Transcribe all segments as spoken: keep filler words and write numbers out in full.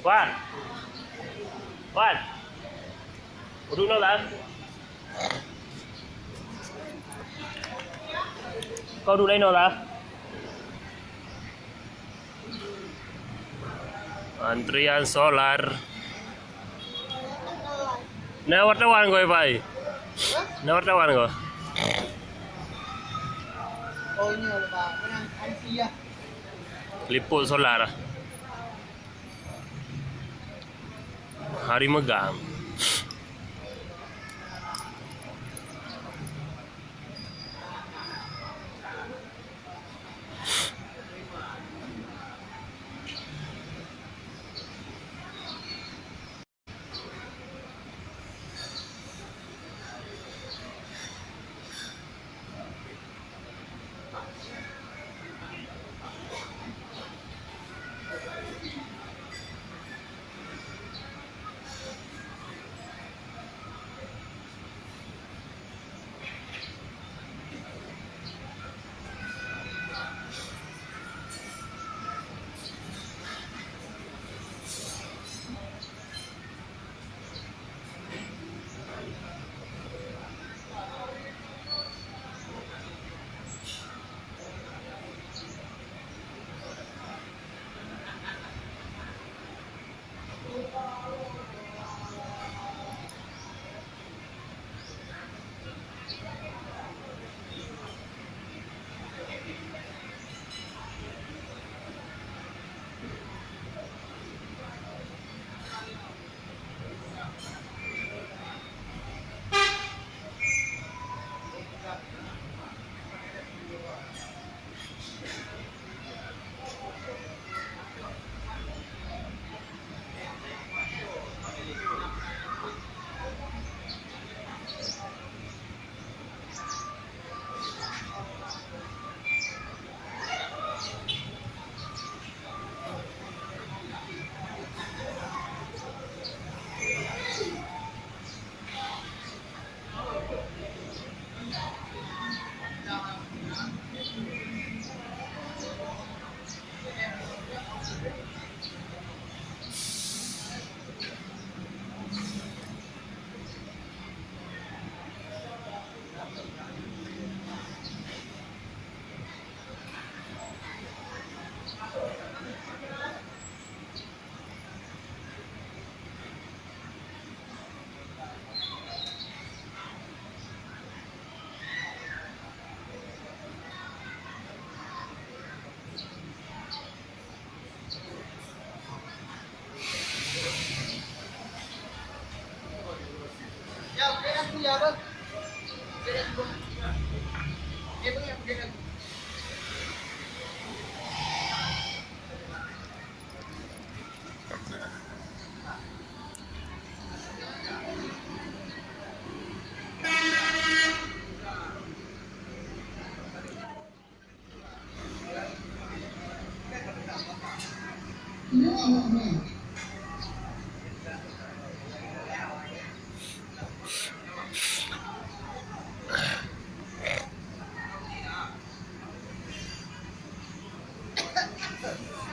Wan. Wan. Duek nyoe lah. Kau duek nyoe lah. Antrian solar. Na wartawan kau, Pai. Na wartawan kau. Oh, ini loh, Pak. Menang Alfiah. Liput solar. Hari meugang.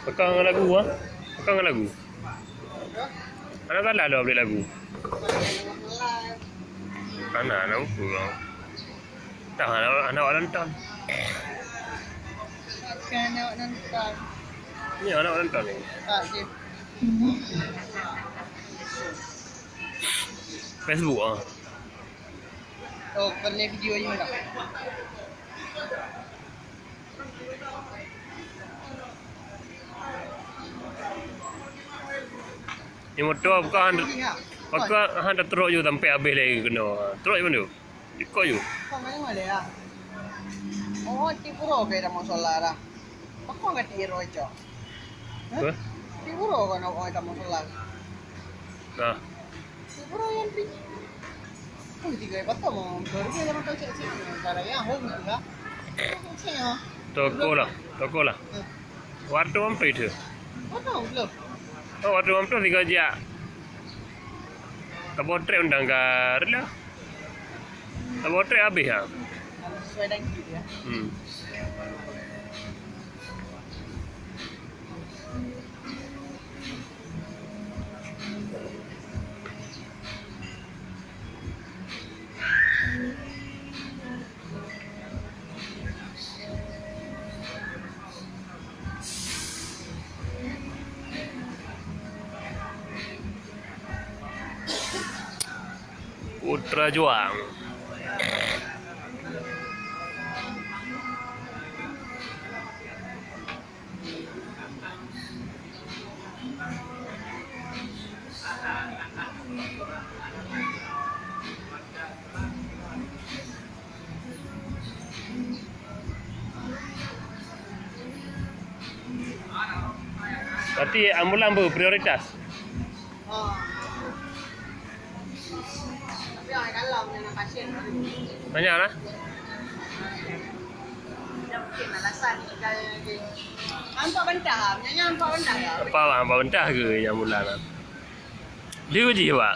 Pegang lagu ah. Pegang lagu. Anak salah dah beli lagu. Anak, anak ukur lah. Dah, anak, anak awak nonton. Bukan anak awak nonton. Ni anak awak nonton ni. Tak, dia. Facebook ah. Oh, pernah video ni tak? Ni motor bukan, bukan hana trok je sampai habis lagi kena. Trok je mana? Ikut je. Kau main mana ya? Oh, tipu roh ke dah mau solat dah. Pakon ka tipu roh cok? Hah? Tipu roh kau nak orang tak mau solat. Nah. Tipu roh yang pi. Kau tiga apa tu mau? Baru dia dah makan cek cek. Cara yang home tu lah. Cek ya. Toko lah, toko lah. Waktu mampir tu. Apa belum? Oh, waktu mampir tiga jak. Tabotret undang ka rela. Tabotret habis ah. Sesuai dengan gitu ya. Hmm. Putra Juang. Berarti ambulan beu prioritas? Banyak lah. Nampak bantah lah. Nyanyi nampak bantah lah. Apa lah, nampak bantah ke yang mula lah? Dia uji, Pak.